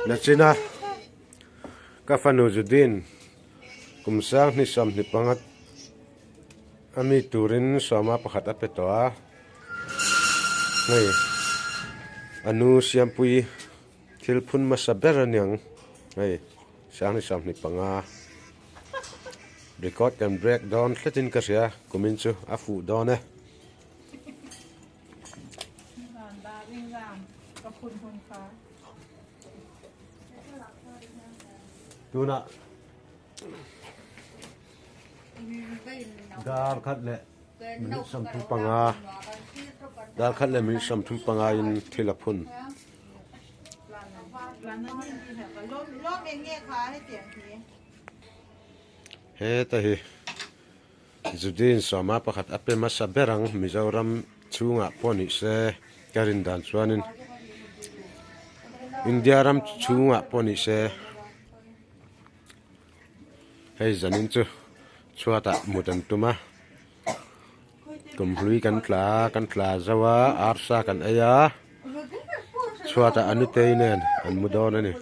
Nachina ka fanu Judin kum sang hni sawmhnih panga a mi turin sawma pakhat a pe tawh a hei a nu Siampui thil phun hmasa ber a niang hei sang hni 25 record kan break dawn hletin ka hria kumin chu a fuh dawn e. Tunah dar khat leh minute 35 dar khat leh minute 35 in thil a phun. Heta hi Judean sawma pakhat a pe hmasa ber ang Mizoram chhungah pawh ni se ka rin dan chuanin India ram chhungah pawh ni se hei zanin chu chhuatah mut an tum a kum hlui kan tla kan tla zo a arsa kan ei a chhuatah a nutei nen an mu dawn a ni.